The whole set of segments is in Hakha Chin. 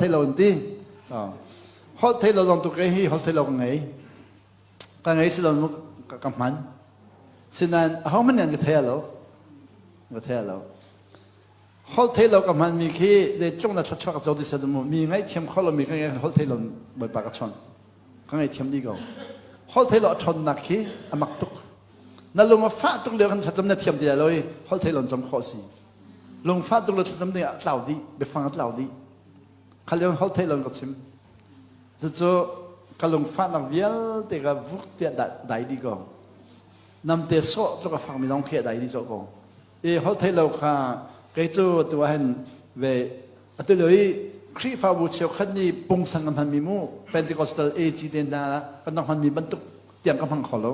thei lo an ti. Holh thei lo zong tu ke hi holh thei lo ka ngei. Ka ngei si lo ka hman. Sinain aho hmanh nih an ka thei lo. Ka thei lo. Holh thei lo ka hmanmi khi zeitluk na thluachuah ka co ti sat mu mi ngaihthiam kho lomi ka ngei holh thei lo Bawipa ka chawnh. Ka ngaihthiam dih ko. Holh thei lo a ṭhawnnak khi a mak tuk. Na lung a fah tuk lio khan thlacam na thiam ti lai lo i holh thei lo cam khawh si. Lungfah tuk le thlacam ding ah a tlau dih, biafang a tlau dih. Kha lio holh thei lo ka chim. Cucu ka lungfahnak vialte ka vuk tiah dai dih ko. Namte sawh tluk a fakmi zong khi a dai dih cawh ko. I holh thei lo kha kei cu tu ah hin ve atu lio i Khrihfabu cheukhat nih pungsan kan hmanmi mu Pentecostal AG te hna kan rak hmanmi bantuk tiang ka hmang kho lo.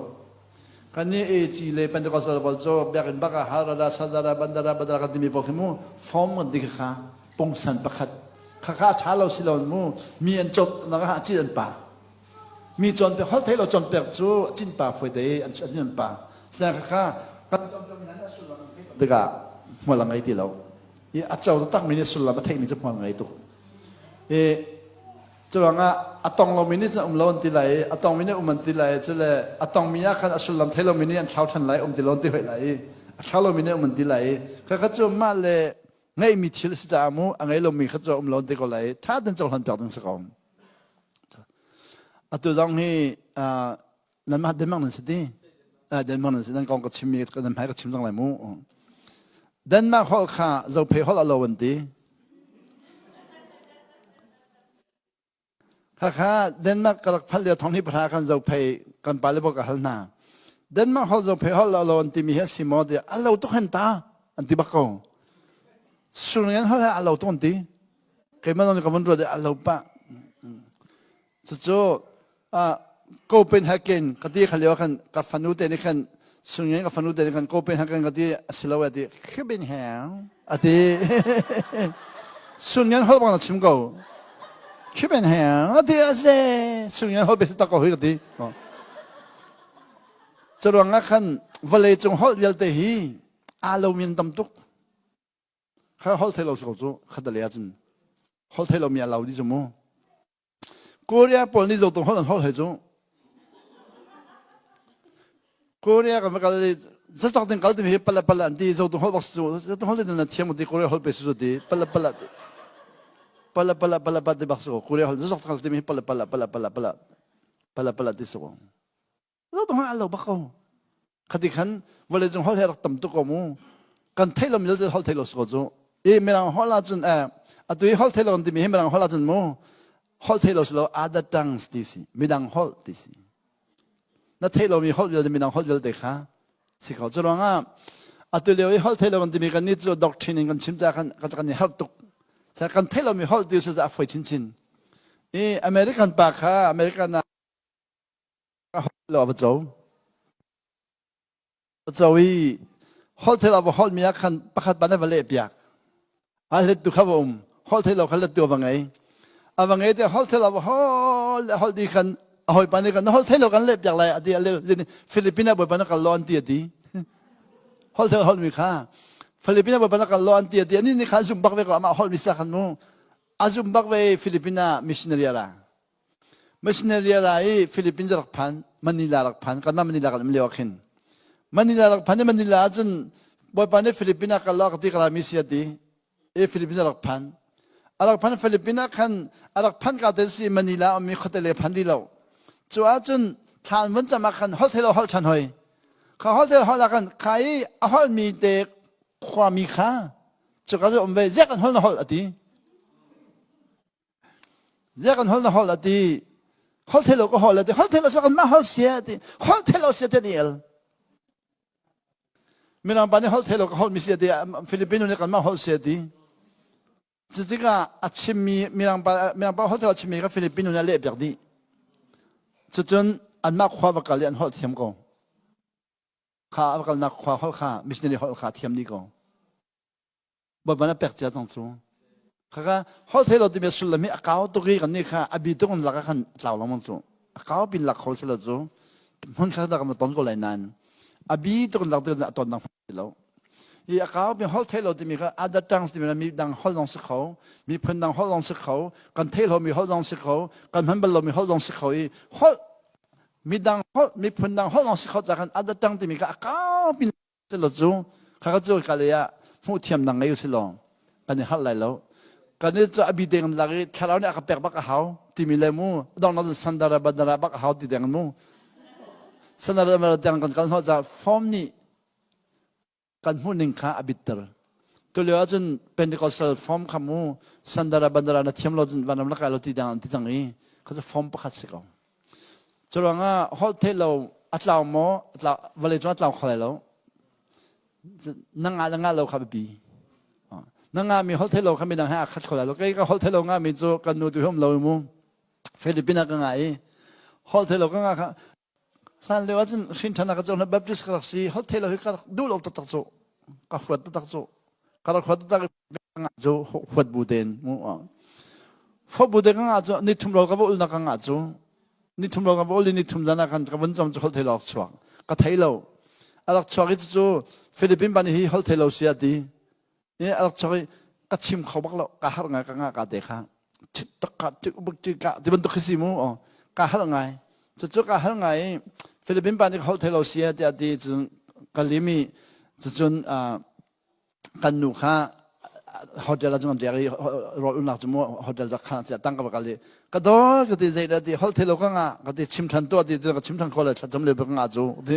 Kan nih AG le Pentecostal pawl cu biakinn bak ah harada sadara bandara badara kan timi pawl khi mu form kan ti kha pungsan pakhat kha kha a ṭha lo si lo mu mi an cawt nak ah cin an pa mi cawnpiak holh thei lo cawnpiak cu cin pa foi te an cin an pa sina kha kha kan tikah hmual a ngei ti lo i a co taktak mi nih sullam a theihmi cu hmual ngei tuk i curuangah a tong lomi nih cun um lo an ti lai i a tongmi nih um an ti lai cu le a tongmi ah khan a sullam thei lomi nih an thlau ṭhan lai um ti lo an ti hoi lai i a thlau lomi nih um an ti lai i kha kha cu mah le ngeihmi thil a si caah mu a ngei lomi kha cu um lo an ti ko lai i ṭha ten cohlan piak ding si ko. Atu zong hi nanmah Denmark nan si ti Denmark nan si nan kong ka chimmi nan hmai ka chim cang lai mu. Denmark holh kha zophei holh a lo an ti. Khakha Denmark ka rak phal lio thong hi pahra kan zophei kan pa le bok ka hal hna. Denmark holh zophei holh a lo an timi hi a si maw tiah a lo tuk hen ta an ti bak ko. Surngen holh he a lo tuk an ti. Keimah zong nih ka vun ruat i a lo pah. Cucu Copenhagen ka ti kha lio khan ka fanu te nih khan sungin ka fanu te nih khan Copenhagen ka ti a si lo a ti Copenhagen a ti sungin holh bang na chim ko Copenhagen a ti a se sungin holh bia tak ko hi ka ti curuang ah khan vawlei cung holh vialte hi aa lo mi an tam tuk kha holh thei lo si ko cu khat le ahcun holh thei lo mi a lo di cu mu Korea pawl nih zotung holh an holh hei cu. Korea kan va kal i zatok ding kal timi hi pala pala an ti zotung holh bak su zotung holh na thiam ti Korea holh pe su ti pala pala pala pala pala pala ti bak su Korea holh zatok kal timi hi pala pala pala pala pala pala pala ti su Zotung holh lo bak ko. Khati khan vawlei cung holh he rak tam tuk ko mu. Kan theih lo mi holh theih lo si ko cu. I mirang holh ahcun eh atu i holh theih lo kan timi hi mirang holh ahcun mu holh theih lo si lo other tongues ti si midang holh ti si. Na theih lomi holh vialte midang holh vialte kha si ko. Cu ruangah atu lio i holh theih lo kan timi kan nih cu doctrine in kan chim caah khan kan i harh tuk. Kan theih lomi holh ti cu a foi chinchin. I American pa kha American ah lo a va co. Va co i holh thei lo va holh mi ah khan pakhat ban a va leh piak. A let tu kha va um. Holh thei lo kha let tu a va ngei. A va ngei te holh thei lo va holh le holh di khan a hawipa nih khan na holh thei lo kan leh piak lai a ti a le Philippines ah bawipa na kal lo an ti a ti. Holh thei holh mi kha Philippines ah bawipa na kal lo an ti a ti. Ani nih khan zum bak ve ko amah holh mi sa khan mu. A zum bak ve Philippines ah missionary a ra. Missionary a ra i Philippines rak phan, Manila rak phan, kanmah Manila kan um lio ah khin. Manila rak phan i Manila ahcun Bawipa nih Philippines ah kal law ka ti ka mi si a ti. I Philippines rak phan. A rak phan Philippines ah khan a rak phan ka te si Manila ummi khuate le phan rih lo. Cu ahcun thlan vun cam ah khan holh thei lo holh ṭhan hoi. Kha holh thei lo holh ah khan kha i a holh mi te khuami kha cuka cu um ve ziak an holh na holh a ti. Ziah kan holh na holh a ti. Holh thei lo ka holh a ti. Holh thei lo kan mah holh sia a ti. Holh thei lo sia te ni el. Mirang pa nih holh thei lo ka holh mi sia ti. Filipino nih kan mah holh sia ti. Cutikah a chimmi mirang pa mirang pa holh thei lo chimmi kha Filipino nih a leh piak dih. Cucun anmah khua va kal i an holh thiam ko. Kha a va kalnak khua holh kha missionary holh kha thiam dih ko. Bawipa na pek cia cang cu. Khaka holh thei lo timi sullam hi a kau tuk i kan nih kha a bi tuk in lak ah khan tlau lengmang cu. A kau pin lak kho sila cu hmun khat dah kan ton ko lai nain a bi tuk in lak tik a ton dang ti lo. I a kau mi holh theih lo timi kha other tongues timi kha mi dang holh zong si kho, miphun dang holh zong si kho, kan theih lomi holh zong si kho, kan hman bal lomi holh zong si kho i holh midang holh miphun dang holh zong si kho ca khan other tongue timi kha a kau pin si lo cu kha ka cu ka lei ah hmuh thiam dang ngei si law kan i harh lai lo. Kan i cu a bi deng lak i thlarau nih a ka pek bak a hau timi le mu dong na sandara bandara bak a hau ti deng mu sandara bandara tiang kan kal hnawh ca form nih kan hmuhning kha a bitter. Tulio ahcun Pentecostal form kha mu sandara bandara na thiam lo cun vanram la kai lo ti dang an ti cang i kha cu form pakhat si ko. Curuangah holh theih lo a tlau maw vawlei cung a tlau kho lai lo. Na ngah le ngah lo kha biapi. Na ngahmi holh theih lo kha midang he aa khat kho lai lo. Kei ka holh theih lo ngahmi cu kan nu tu hi um lo mu. Philippines ah ka ngah i holh theih lo ka ngah kha Hlan lio ahcun hrin ṭhan ah ka cohlan Baptist ka rak si. Holh thei lo hi ka rak duh lo taktak cu. Ka huat taktak cu. Ka rak huat taktak cu huat bu tein mu. Huat bu tein ka ngah cu ni thum lo ka va ulnak ka ngah cu. Ni thum lo ka va ul i ni thum zan ah khan ka vun cam cu holh thei lo rak chuak. Ka thei lo. A rak chuak i cucu Philippine ban hi holh thei lo si a ti. I a rak chuak i ka chim kho bak lo ka harh ngai ka ngah ka te kha tak ka tik bak ti ka ti bantuk khi si mu ka harh ngai cucu ka harh ngai i Philippine pa nih holh thei lo si tiah ti cun ka lim i cucun kan nu kha hotel ah cun kan riak i rawl ulnak cu mu hotel rak khan cia tang ka va kal i ka dawt ka ti zei dah ti holh thei lo ka ngah ka ti chim than tuah ti ka chim than kho le thlacam le ka ngah cu ti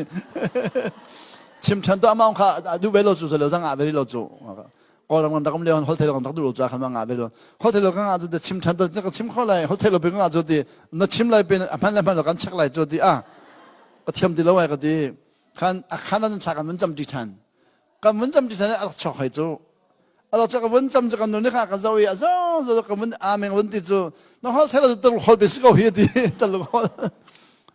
chim than tuah amah kha a duh ve lo cu lo zang ngah ve lo cu kawlram kan rak um lio holh thei lo kan rak duh lo ca khan ngah ve lo holh thei lo ka ngah cu ti chim than tuah ka chim kho lai holh thei lo pe ka ngah cu ti na chim lai pe a hman le hman lo kan check lai cu ti a ka thiam ti lo ai ka ti khan a khan an thla kan vun cam ti than kan vun cam ti than a rak chok hei cu alo cha ka vun cam cu kan nu nih kha ka zo i a zo zo ka vun amen vun ti cu na hol thela tul hol be si ko hi ti tul hol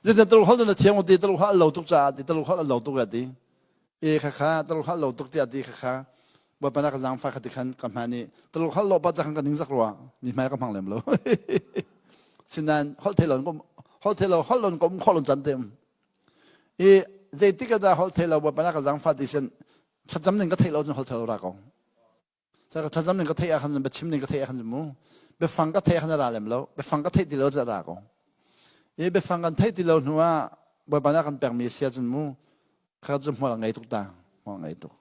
zin tul hol na thiam ti tul hol lo tuk cha ti tul hol lo tuk ti e kha kha tul hol lo tuk ti ti kha kha bawipa na ka zaangfa kha ti khan ka hman i tul hol lo pa cha khan ka ning zak rua mi hmai ka hmang lem lo sinan hol thelo hol thelo hol lon ko um kho lon chan te um i zeitik ah dah hol thelo bawipa na ka zaangfa ti sin thlacam ning ka theih lo cun holh thelo ra ko. Sa ka thlacam ning ka theih ah khan biachim ning ka theih ah khan mu biafang ka theih ah khan ra lem lo biafang ka theih ti lo cu ra ko. I biafang kan theih ti lo hnu ah Bawipa nih a kan pekmi sia cun mu kha cu hmual a ngei tuk ta hmual a ngei tuk.